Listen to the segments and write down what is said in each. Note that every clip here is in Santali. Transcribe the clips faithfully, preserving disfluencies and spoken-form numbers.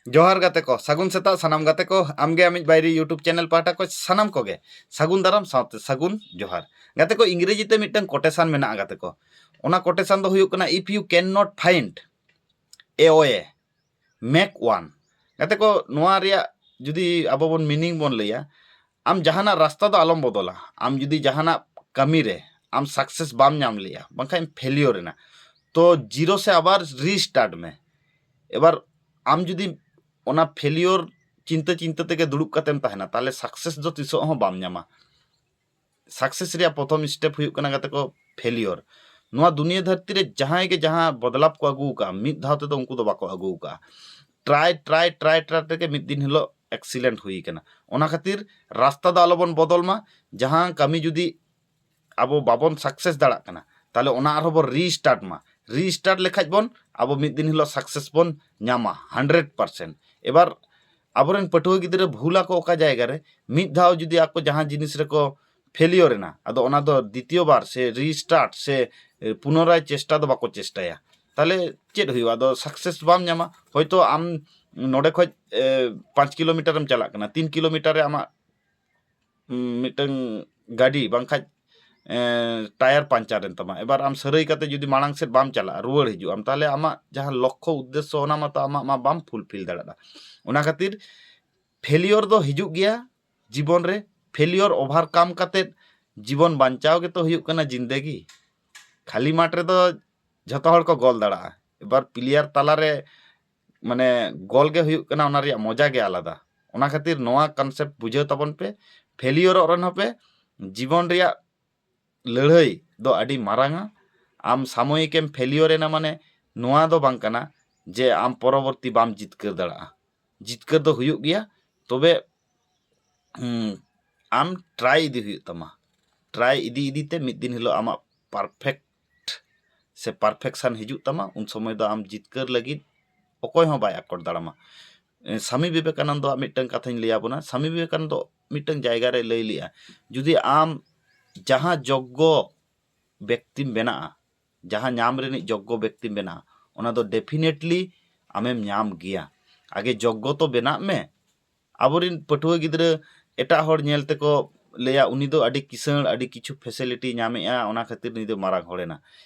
ᱡᱚᱦᱟᱨ ᱜᱟᱛᱮ ᱠᱚ, ᱥᱟᱹᱜᱩᱱ ᱥᱮᱛᱟᱜ ᱥᱟᱱᱟᱢ ᱜᱟᱛᱮ ᱠᱚ᱾ ᱟᱢᱜᱮ ᱟᱢᱤᱡ ᱵᱟᱭᱨᱤ YouTube ᱪᱮᱱᱮᱞ ᱯᱟᱦᱴᱟ ᱠᱚ ᱥᱟᱱᱟᱢ ᱠᱚᱜᱮ ᱥᱟᱹᱜᱩᱱ ᱫᱟᱨᱟᱢ ᱥᱟᱶᱛᱮ ᱥᱟᱹᱜᱩᱱ ᱡᱚᱦᱟᱨ᱾ ᱜᱟᱛᱮ ᱠᱚ, ᱤᱝᱨᱮᱡᱤ ᱛᱮ ᱢᱤᱫᱴᱟᱝ ᱠᱚᱴᱮᱥᱟᱱ ᱢᱮᱱᱟᱜᱼᱟ ᱜᱟᱛᱮ ᱠᱚ᱾ ᱚᱱᱟ ᱠᱚᱴᱮᱥᱟᱱ ᱫᱚ ᱦᱩᱭᱩᱜ ᱠᱟᱱᱟ, "If you cannot find a way, make one." ᱜᱟᱛᱮ ᱠᱚ, ᱱᱚᱣᱟ ᱨᱮᱭᱟᱜ ᱡᱩᱫᱤ ᱟᱵᱚ ᱵᱚᱱ ᱢᱤᱱᱤᱝ ᱵᱚᱱ ᱞᱟᱹᱭᱟ, ᱟᱢ ᱡᱟᱦᱟᱱᱟᱜ ᱨᱟᱥᱛᱟ ᱫᱚ ᱟᱞᱚᱢ ᱵᱚᱫᱚᱞᱟ᱾ ᱟᱢ ᱡᱩᱫᱤ ᱡᱟᱦᱟᱱᱟᱜ ᱠᱟᱹᱢᱤ ᱨᱮ ᱟᱢ ᱥᱟᱠᱥᱮᱥ ᱵᱟᱢ ᱧᱟᱢ ᱞᱮᱜᱼᱟ, ᱵᱟᱝᱠᱷᱟᱱ ᱯᱷᱮᱞᱤᱭᱳᱨ ᱮᱱᱟ, ᱛᱚ ᱡᱤᱨᱳ ᱥᱮ ᱟᱵᱟᱨ ᱨᱤᱥᱴᱟᱨᱴ ᱢᱮ᱾ ᱮᱵᱟᱨ ᱟᱢ ᱡᱩᱫᱤ ᱚᱱᱟ ᱯᱷᱮᱞᱤᱭᱳᱨ ᱪᱤᱱᱛᱟᱹ ᱪᱤᱱᱛᱟᱹ ᱛᱮᱜᱮ ᱫᱩᱲᱩᱵ ᱠᱟᱛᱮᱢ ᱛᱟᱦᱮᱱᱟ, ᱛᱟᱦᱚᱞᱮ ᱥᱟᱠᱥᱮᱥ ᱫᱚ ᱛᱤᱥᱚᱜ ᱦᱚᱸ ᱵᱟᱢ ᱧᱟᱢᱟ᱾ ᱥᱟᱠᱥᱮᱥ ᱨᱮᱭᱟᱜ ᱯᱨᱚᱛᱷᱚᱢ ᱥᱴᱮᱯ ᱦᱩᱭᱩᱜ ᱠᱟᱱᱟ ᱜᱟᱛᱮ ᱠᱚ ᱯᱷᱮᱞᱤᱭᱳᱨ᱾ ᱱᱚᱣᱟ ᱫᱩᱱᱤᱭᱟᱹ ᱫᱷᱟᱹᱨᱛᱤ ᱨᱮ ᱡᱟᱦᱟᱸᱭ ᱜᱮ ᱡᱟᱦᱟᱸ ᱵᱚᱫᱞᱟᱯ ᱠᱚ ᱟᱹᱜᱩ ᱟᱠᱟᱫᱼᱟ, ᱢᱤᱫ ᱫᱷᱟᱣ ᱛᱮᱫᱚ ᱩᱱᱠᱩ ᱫᱚ ᱵᱟᱠᱚ ᱟᱹᱜᱩ ᱟᱠᱟᱫᱼᱟ᱾ ᱴᱨᱟᱭ ᱴᱨᱟᱭ ᱴᱨᱟᱭ ᱴᱨᱟᱭ ᱛᱮᱜᱮ ᱢᱤᱫ ᱫᱤᱱ ᱦᱤᱞᱳᱜ ᱮᱠᱥᱤᱞᱮᱱᱴ ᱦᱩᱭ ᱟᱠᱟᱱᱟ᱾ ᱚᱱᱟ ᱠᱷᱟᱹᱛᱤᱨ ᱨᱟᱥᱛᱟ ᱫᱚ ᱟᱞᱚᱵᱚᱱ ᱵᱚᱫᱚᱞ ᱢᱟ᱾ ᱡᱟᱦᱟᱸ ᱠᱟᱹᱢᱤ ᱡᱩᱫᱤ ᱟᱵᱚ ᱵᱟᱵᱚᱱ ᱥᱟᱠᱥᱮᱥ ᱫᱟᱲᱮᱭᱟᱜ ᱠᱟᱱᱟ, ᱛᱟᱦᱚᱞᱮ ᱚᱱᱟ ᱟᱨᱦᱚᱸ ᱵᱚᱱ ᱨᱤᱥᱴᱟᱨᱴ ᱢᱟ᱾ ᱨᱤᱥᱴᱟᱨᱴ ᱞᱮᱠᱷᱟᱡ ᱵᱚᱱ, ᱟᱵᱚ ᱢᱤᱫ ᱫᱤᱱ ᱦᱤᱞᱳᱜ ᱥᱟᱠᱥᱮᱥ ᱵᱚᱱ ᱧᱟᱢᱟ ᱦᱟᱱᱰᱨᱮᱰ ᱯᱟᱨᱥᱮᱱᱴ᱾ ᱮᱵᱟᱨ ᱟᱵᱚᱨᱮᱱ ᱯᱟᱹᱴᱷᱩᱣᱟᱹ ᱜᱤᱫᱽᱨᱟᱹ ᱵᱷᱩᱞ ᱟᱠᱚ ᱚᱠᱟ ᱡᱟᱭᱜᱟ ᱨᱮ, ᱢᱤᱫ ᱫᱷᱟᱣ ᱡᱩᱫᱤ ᱟᱠᱚ ᱡᱟᱦᱟᱸ ᱡᱤᱱᱤᱥ ᱨᱮᱠᱚ ᱯᱷᱮᱞᱤᱭᱳᱨ ᱮᱱᱟ, ᱟᱫᱚ ᱚᱱᱟ ᱫᱚ ᱫᱤᱛᱤᱭᱚ ᱵᱟᱨ ᱥᱮ ᱨᱤᱥᱴᱟᱨᱴ ᱥᱮ, ᱮ, ᱯᱩᱱᱚᱨᱟᱭ ᱪᱮᱥᱴᱟ ᱫᱚ ᱵᱟᱠᱚ ᱪᱮᱥᱴᱟᱭᱟ᱾ ᱛᱟᱦᱚᱞᱮ ᱪᱮᱫ ᱦᱩᱭᱩᱜᱼᱟ? ᱟᱫᱚ ᱥᱟᱠᱥᱮᱥ ᱵᱟᱢ ᱧᱟᱢᱟ᱾ ᱦᱚᱭᱛᱳ ᱟᱢ ᱱᱚᱰᱮ ᱠᱷᱚᱡ, ᱮ, ᱯᱟᱸᱪ ᱠᱤᱞᱳᱢᱤᱴᱟᱨᱮᱢ ᱪᱟᱞᱟᱜ ᱠᱟᱱᱟ, ᱛᱤᱱ ᱠᱤᱞᱳᱢᱤᱴᱟᱨ ᱨᱮ ᱟᱢᱟᱜ, ᱩᱢ, ᱢᱤᱫᱴᱟᱝ ᱜᱟᱹᱰᱤ ᱵᱟᱝᱠᱷᱟᱡ, ᱮ, ᱴᱟᱭᱟᱨ ᱯᱟᱱᱪᱟᱨ ᱮᱱ ᱛᱟᱢᱟ᱾ ᱮᱵᱟᱨ ᱟᱢ ᱥᱟᱹᱨᱟᱹᱭ ᱠᱟᱛᱮ ᱡᱩᱫᱤ ᱢᱟᱲᱟᱝ ᱥᱮᱫ ᱵᱟᱢ ᱪᱟᱞᱟᱜᱼᱟ, ᱨᱩᱣᱟᱹᱲ ᱦᱤᱡᱩᱜ ᱟᱢ, ᱛᱟᱦᱚᱞᱮ ᱟᱢᱟᱜ ᱡᱟᱦᱟᱸ ᱞᱚᱠᱠᱷᱚ ᱩᱫᱽᱫᱮᱥᱥᱚ, ᱚᱱᱟ ᱢᱟᱛᱚ ᱟᱢᱟᱜ ᱢᱟ ᱵᱟᱢ ᱯᱷᱩᱞᱯᱷᱤᱞ ᱫᱟᱲᱮᱭᱟᱜᱼᱟ᱾ ᱚᱱᱟ ᱠᱷᱟᱹᱛᱤᱨ ᱯᱷᱮᱞᱤᱭᱳᱨ ᱫᱚ ᱦᱤᱡᱩᱜ ᱜᱮᱭᱟ ᱡᱤᱵᱚᱱ ᱨᱮ᱾ ᱯᱷᱮᱞᱤᱭᱳᱨ ᱳᱵᱷᱟᱨᱠᱟᱢ ᱠᱟᱛᱮ ᱡᱤᱵᱚᱱ ᱵᱟᱧᱪᱟᱣ ᱜᱮᱛᱚ ᱦᱩᱭᱩᱜ ᱠᱟᱱᱟ ᱡᱤᱱᱫᱮᱜᱤ᱾ ᱠᱷᱟᱹᱞᱤ ᱢᱟᱴᱷ ᱨᱮᱫᱚ ᱡᱷᱚᱛᱚ ᱦᱚᱲ ᱠᱚ ᱜᱳᱞ ᱫᱟᱲᱮᱭᱟᱜᱼᱟ, ᱮᱵᱟᱨ ᱯᱞᱮᱭᱟᱨ ᱛᱟᱞᱟᱨᱮ, ᱢᱟᱱᱮ, ᱜᱳᱞ ᱜᱮ ᱦᱩᱭᱩᱜ ᱠᱟᱱᱟ, ᱚᱱᱟ ᱨᱮᱭᱟᱜ ᱢᱚᱡᱟ ᱜᱮ ᱟᱞᱟᱫᱟ᱾ ᱚᱱᱟ ᱠᱷᱟᱹᱛᱤᱨ ᱱᱚᱣᱟ ᱠᱚᱱᱥᱮᱯᱴ ᱵᱩᱡᱷᱟᱹᱣ ᱛᱟᱵᱚᱱ ᱯᱮ᱾ ᱯᱷᱮᱞᱤᱭᱳᱨᱚᱜ ᱨᱮᱦᱚᱸ ᱯᱮ, ᱡᱤᱵᱚᱱ ᱨᱮᱭᱟᱜ ᱞᱟᱹᱲᱦᱟᱹᱭ ᱫᱚ ᱟᱹᱰᱤ ᱢᱟᱨᱟᱝᱟ᱾ ᱟᱢ ᱥᱟᱢᱚᱭᱤᱠᱮᱢ ᱯᱷᱮᱞᱤᱭᱳᱨ ᱮᱱᱟ ᱢᱟᱱᱮ, ᱱᱚᱣᱟ ᱫᱚ ᱵᱟᱝ ᱠᱟᱱᱟ ᱡᱮ ᱟᱢ ᱯᱚᱨᱚᱵᱚᱨᱛᱤ ᱵᱟᱢ ᱡᱤᱛᱠᱟᱹᱨ ᱫᱟᱲᱮᱭᱟᱜᱼᱟ᱾ ᱡᱤᱛᱠᱟᱹᱨ ᱫᱚ ᱦᱩᱭᱩᱜ ᱜᱮᱭᱟ, ᱛᱚᱵᱮ, ᱩᱸ, ᱟᱢ ᱴᱨᱟᱭ ᱤᱫᱤ ᱦᱩᱭᱩᱜ ᱛᱟᱢᱟ᱾ ᱴᱨᱟᱭ ᱤᱫᱤ ᱤᱫᱤ ᱛᱮ ᱢᱤᱫ ᱫᱤᱱ ᱦᱤᱞᱳᱜ ᱟᱢᱟᱜ ᱯᱟᱨᱯᱷᱮᱠᱴ ᱥᱮ ᱯᱟᱨᱯᱷᱮᱠᱥᱟᱱ ᱦᱤᱡᱩᱜ ᱛᱟᱢᱟ, ᱩᱱ ᱥᱚᱢᱚᱭ ᱫᱚ ᱟᱢ ᱡᱤᱛᱠᱟᱹᱨ ᱞᱟᱹᱜᱤᱫ ᱚᱠᱚᱭ ᱦᱚᱸ ᱵᱟᱭ ᱟᱠᱚᱴ ᱫᱟᱲᱮᱭᱟᱢᱟ᱾ ᱮ, ᱥᱟᱢᱤ ᱵᱤᱵᱮᱠᱟᱱᱚᱱᱫᱚᱣᱟᱜ ᱢᱤᱫᱴᱟᱝ ᱠᱟᱛᱷᱟᱧ ᱞᱟᱹᱭ ᱟᱵᱚᱱᱟ᱾ ᱥᱟᱢᱤ ᱵᱤᱵᱮᱠᱟᱱᱚᱱᱫᱚ ᱢᱤᱫᱴᱟᱝ ᱡᱟᱭᱜᱟ ᱨᱮ ᱞᱟᱹᱭ ᱞᱮᱜᱼᱟ, ᱡᱩᱫᱤ ᱟᱢ ᱡᱟᱦᱟᱸ ᱡᱳᱜᱽᱜᱚ ᱵᱮᱠᱛᱤᱢ ᱵᱮᱱᱟᱜᱼᱟ, ᱡᱟᱦᱟᱸ ᱧᱟᱢ ᱨᱤᱱᱤᱡ ᱡᱳᱜᱽᱜᱚ ᱵᱮᱠᱛᱤᱢ ᱵᱮᱱᱟᱜᱼᱟ, ᱚᱱᱟ ᱫᱚ ᱰᱮᱯᱷᱤᱱᱮᱴᱞᱤ ᱟᱢᱮᱢ ᱧᱟᱢ ᱜᱮᱭᱟ᱾ ᱟᱜᱮ ᱡᱳᱜᱽᱜᱚ ᱛᱚ ᱵᱮᱱᱟᱜ ᱢᱮ᱾ ᱟᱵᱚᱨᱤᱱ ᱯᱟᱹᱴᱷᱩᱣᱟᱹ ᱜᱤᱫᱽᱨᱟᱹ ᱮᱴᱟᱜ ᱦᱚᱲ ᱧᱮᱞ ᱛᱮᱠᱚ ᱞᱟᱹᱭᱟ, "ᱩᱱᱤ ᱫᱚ ᱟᱹᱰᱤ ᱠᱤᱥᱟᱹᱬ, ᱟᱹᱰᱤ ᱠᱤᱪᱷᱩ facility ᱧᱟᱢᱮᱜᱼᱟ, ᱚᱱᱟ ᱠᱷᱟᱹᱛᱤᱨ ᱩᱱᱤ ᱫᱚ ᱢᱟᱨᱟᱝ ᱦᱚᱲ ᱮᱱᱟ,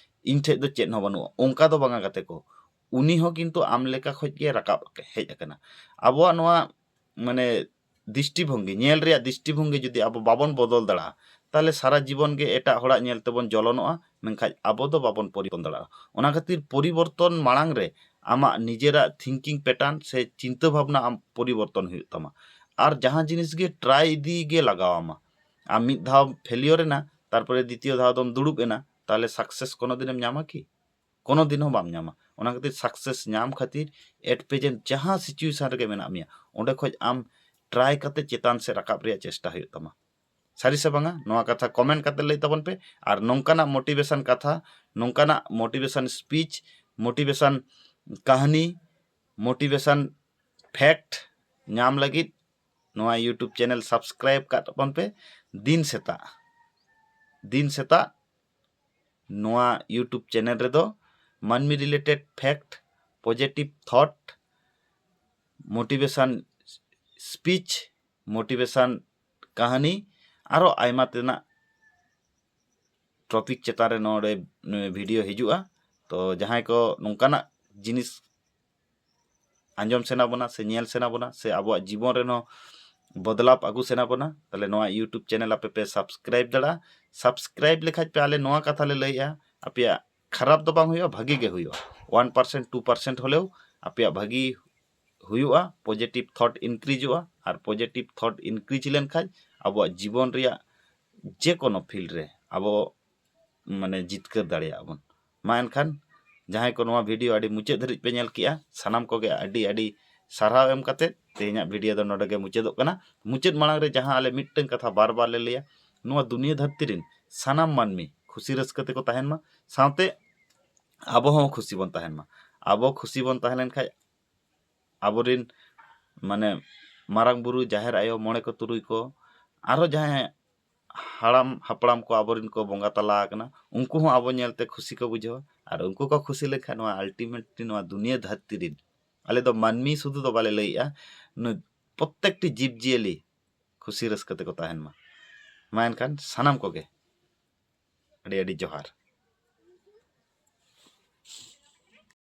ᱤᱧ ᱴᱷᱮᱡ ᱫᱚ ᱪᱮᱫ ᱦᱚᱸ ᱵᱟᱹᱱᱩᱜᱼᱟ", ᱚᱱᱠᱟ ᱫᱚ ᱵᱟᱝᱟ ᱜᱟᱛᱮ ᱠᱚ᱾ ᱩᱱᱤ ᱦᱚᱸ ᱠᱤᱱᱛᱩ ᱟᱢ ᱞᱮᱠᱟ ᱠᱷᱚᱡ ᱜᱮ ᱨᱟᱠᱟᱵ ᱦᱮᱡ ᱟᱠᱟᱱᱟ᱾ ᱟᱵᱚᱣᱟᱜ ᱱᱚᱣᱟ ᱢᱟᱱᱮ ᱫᱨᱤᱥᱴᱤᱵᱷᱚᱝᱜᱤ, ᱧᱮᱞ ᱨᱮᱭᱟᱜ ᱫᱨᱤᱥᱴᱤᱵᱷᱚᱝᱜᱤ ᱡᱩᱫᱤ ᱟᱵᱚ ᱵᱟᱵᱚᱱ ᱵᱚᱫᱚᱞ ᱫᱟᱲᱮᱭᱟᱜᱼᱟ, ᱛᱟᱦᱚᱞᱮ ᱥᱟᱨᱟ ᱡᱤᱵᱚᱱ ᱜᱮ ᱮᱴᱟᱜ ᱦᱚᱲᱟᱜ ᱧᱮᱞ ᱛᱮᱵᱚᱱ ᱡᱚᱞᱚᱱᱚᱜᱼᱟ, ᱢᱮᱱᱠᱷᱟᱱ ᱟᱵᱚ ᱫᱚ ᱵᱟᱵᱚᱱ ᱯᱚᱨᱤᱵᱚᱨᱛᱚᱱ ᱫᱟᱲᱮᱭᱟᱜᱼᱟ᱾ ᱚᱱᱟ ᱠᱷᱟᱹᱛᱤᱨ ᱯᱚᱨᱤᱵᱚᱨᱛᱚᱱ ᱢᱟᱲᱟᱝ ᱨᱮ ᱟᱢᱟᱜ ᱱᱤᱡᱮᱨᱟᱜ thinking pattern ᱥᱮ ᱪᱤᱱᱛᱟᱹ ᱵᱷᱟᱵᱽᱱᱟ ᱟᱢ ᱯᱚᱨᱤᱵᱚᱨᱛᱚᱱ ᱦᱩᱭᱩᱜ ᱛᱟᱢᱟ᱾ ᱟᱨ ᱡᱟᱦᱟᱸ ᱡᱤᱱᱤᱥ ᱜᱮ try ᱤᱫᱤ ᱜᱮ ᱞᱟᱜᱟᱣ ᱟᱢᱟ᱾ ᱟᱢ ᱢᱤᱫ ᱫᱷᱟᱣ failure ᱮᱱᱟ, ᱛᱟᱨᱯᱚᱨᱮ ᱫᱤᱛᱤᱭᱚ ᱫᱷᱟᱣ ᱫᱚᱢ ᱫᱩᱲᱩᱵ ᱮᱱᱟ, ᱛᱟᱦᱚᱞᱮ success ᱠᱳᱱᱳ ᱫᱤᱱᱮᱢ ᱧᱟᱢᱟ ᱠᱤ? ᱠᱳᱱᱳ ᱫᱤᱱ ᱦᱚᱸ ᱵᱟᱢ ᱧᱟᱢᱟ᱾ ᱚᱱᱟ ᱠᱷᱟᱹᱛᱤᱨ success ᱧᱟᱢ ᱠᱷᱟᱹᱛᱤᱨ at present ᱡᱟᱦᱟᱸ situation ᱨᱮᱜᱮ ᱢᱮᱱᱟᱜ ᱢᱮᱭᱟ, ᱚᱸᱰᱮ ᱠᱷᱚᱡ ᱟᱢ try ᱠᱟᱛᱮ ᱪᱮᱛᱟᱱ ᱥᱮᱫ ᱨᱟᱠᱟᱵ ᱨᱮᱭᱟᱜ ᱪᱮᱥᱴᱟ ᱦᱩᱭᱩᱜ ᱛᱟᱢᱟ᱾ ᱥᱟᱹᱨᱤ ᱥᱮ ᱵᱟᱝᱟ? ᱱᱚᱣᱟ ᱠᱟᱛᱷᱟ comment ᱠᱟᱛᱮ ᱞᱟᱹᱭ ᱛᱟᱵᱚᱱ ᱯᱮ᱾ ᱟᱨ ᱱᱚᱝᱠᱟᱱᱟᱜ motivation ᱠᱟᱛᱷᱟ, ᱱᱚᱝᱠᱟᱱᱟᱜ motivation speech, motivation ᱠᱟᱹᱦᱱᱤ, motivation fact ᱧᱟᱢ ᱞᱟᱹᱜᱤᱫ ᱱᱚᱣᱟ YouTube channel subscribe ᱠᱟᱜ ᱛᱟᱵᱚᱱ ᱯᱮ᱾ ᱫᱤᱱ ᱥᱮᱛᱟᱜ, ᱫᱤᱱ ᱥᱮᱛᱟᱜ ᱱᱚᱣᱟ YouTube channel ᱨᱮᱫᱚ ᱢᱟᱹᱱᱢᱤ related fact, positive thought, motivation speech, motivation ᱠᱟᱹᱦᱱᱤ, ᱟᱨᱚ ᱟᱭᱢᱟ ᱛᱮᱱᱟᱜ topic ᱪᱮᱛᱟᱱ ᱨᱮ ᱱᱚᱰᱮ video ᱦᱤᱡᱩᱜᱼᱟ᱾ ᱛᱚ ᱡᱟᱦᱟᱸᱭ ᱠᱚ ᱱᱚᱝᱠᱟᱱᱟᱜ ᱡᱤᱱᱤᱥ ᱟᱸᱡᱚᱢ ᱥᱟᱱᱟ ᱵᱚᱱᱟ ᱥᱮ ᱧᱮᱞ ᱥᱟᱱᱟ ᱵᱚᱱᱟ ᱥᱮ ᱟᱵᱚᱣᱟᱜ ᱡᱤᱵᱚᱱ ᱨᱮᱱ ᱦᱚᱸ ᱵᱚᱫᱞᱟᱣ ᱟᱹᱜᱩ ᱥᱟᱱᱟ ᱵᱚᱱᱟ, ᱛᱟᱦᱞᱮ ᱱᱚᱣᱟ YouTube channel ᱟᱯᱮ ᱯᱮ subscribe ᱫᱟᱲᱮᱭᱟᱜᱼᱟ᱾ Subscribe ᱞᱮᱠᱷᱟᱡ ᱯᱮ ᱟᱞᱮ ᱱᱚᱣᱟ ᱠᱟᱛᱷᱟ ᱞᱮ ᱞᱟᱹᱭᱮᱜᱼᱟ, ᱟᱯᱮᱭᱟᱜ ᱠᱷᱟᱨᱟᱯ ᱫᱚ ᱵᱟᱝ ᱦᱩᱭᱩᱜᱼᱟ, ᱵᱷᱟᱹᱜᱤ ᱜᱮ ᱦᱩᱭᱩᱜᱼᱟ᱾ One percent, two percent ᱦᱚᱞᱮᱣ ᱟᱯᱮᱭᱟᱜ ᱵᱷᱟᱹᱜᱤ ᱦᱩᱭᱩᱜᱼᱟ, positive thought increaseᱚᱜᱼᱟ᱾ ᱟᱨ positive thought increase ᱞᱮᱱᱠᱷᱟᱡ ᱟᱵᱚᱣᱟᱜ ᱡᱤᱵᱚᱱ ᱨᱮᱭᱟᱜ ᱡᱮᱠᱳᱱᱳ field ᱨᱮ ᱟᱵᱚ ᱢᱟᱱᱮ ᱡᱤᱛᱠᱟᱹᱨ ᱫᱟᱲᱮᱭᱟᱜᱼᱟ ᱵᱚᱱ᱾ ᱢᱟ ᱮᱱᱠᱷᱟᱱ ᱡᱟᱦᱟᱸᱭ ᱠᱚ ᱱᱚᱣᱟ video ᱟᱹᱰᱤ ᱢᱩᱪᱟᱹᱫ ᱫᱷᱟᱹᱨᱤᱡ ᱯᱮ ᱧᱮᱞ ᱠᱮᱜᱼᱟ, ᱥᱟᱱᱟᱢ ᱠᱚᱜᱮ ᱟᱹᱰᱤ ᱟᱹᱰᱤ ᱥᱟᱨᱦᱟᱣ ᱮᱢ ᱠᱟᱛᱮ ᱛᱮᱦᱮᱧᱟᱜ video ᱫᱚ ᱱᱚᱰᱮ ᱜᱮ ᱢᱩᱪᱟᱹᱫᱚᱜ ᱠᱟᱱᱟ᱾ ᱢᱩᱪᱟᱹᱫ ᱢᱟᱲᱟᱝ ᱨᱮ ᱡᱟᱦᱟᱸ ᱟᱞᱮ ᱢᱤᱫᱴᱟᱝ ᱠᱟᱛᱷᱟ ᱵᱟᱨ ᱵᱟᱨ ᱞᱮ ᱞᱟᱹᱭᱟ, ᱱᱚᱣᱟ ᱫᱩᱱᱤᱭᱟᱹ ᱫᱷᱟᱹᱨᱛᱤ ᱨᱮᱱ ᱥᱟᱱᱟᱢ ᱢᱟᱹᱱᱢᱤ ᱠᱷᱩᱥᱤ ᱨᱟᱹᱥᱠᱟᱹ ᱛᱮᱠᱚ ᱛᱟᱦᱮᱱ ᱢᱟ, ᱥᱟᱶᱛᱮ ᱟᱵᱚ ᱦᱚᱸ ᱠᱷᱩᱥᱤ ᱵᱚᱱ ᱛᱟᱦᱮᱱ ᱢᱟ᱾ ᱟᱵᱚ ᱠᱷᱩᱥᱤ ᱵᱚᱱ ᱛᱟᱦᱮᱸ ᱞᱮᱱᱠᱷᱟᱡ ᱟᱵᱚᱨᱮᱱ ᱢᱟᱱᱮ ᱢᱟᱨᱟᱝ ᱵᱩᱨᱩ, ᱡᱟᱦᱮᱨ ᱟᱭᱳ, ᱢᱚᱬᱮ ᱠᱚ ᱛᱩᱨᱩᱭ ᱠᱚ, ᱟᱨᱚ ᱡᱟᱦᱟᱸᱭ ᱦᱟᱲᱟᱢ ᱦᱟᱯᱲᱟᱢ ᱠᱚ ᱟᱵᱚᱨᱮᱱ ᱠᱚ ᱵᱚᱸᱜᱟ ᱛᱟᱞᱟ ᱟᱠᱟᱱᱟ, ᱩᱱᱠᱩ ᱦᱚᱸ ᱟᱵᱚ ᱧᱮᱞᱛᱮ ᱠᱷᱩᱥᱤ ᱠᱚ ᱵᱩᱡᱷᱟᱹᱣᱟ᱾ ᱟᱨ ᱩᱱᱠᱩ ᱠᱚ ᱠᱷᱩᱥᱤ ᱞᱮᱱᱠᱷᱟᱱ ᱱᱚᱣᱟ ultimately ᱱᱚᱣᱟ ᱫᱩᱱᱤᱭᱟᱹ ᱫᱷᱟᱹᱨᱛᱤ ᱨᱮᱱ ᱟᱞᱮ ᱫᱚ ᱢᱟᱹᱱᱢᱤ ᱥᱩᱫᱷᱩ ᱫᱚ ᱵᱟᱞᱮ ᱞᱟᱹᱭᱮᱜᱼᱟ, ᱱᱩᱭ ᱯᱨᱚᱛᱮᱠᱴᱤ ᱡᱤᱵᱽ ᱡᱤᱭᱟᱹᱞᱤ ᱠᱷᱩᱥᱤ ᱨᱟᱹᱥᱠᱟᱹ ᱛᱮᱠᱚ ᱛᱟᱦᱮᱱ ᱢᱟ᱾ ᱢᱟ ᱮᱱᱠᱷᱟᱱ ᱥᱟᱱᱟᱢ ᱠᱚᱜᱮ ᱟᱹᱰᱤ ᱟᱹᱰᱤ ᱡᱚᱦᱟᱨ᱾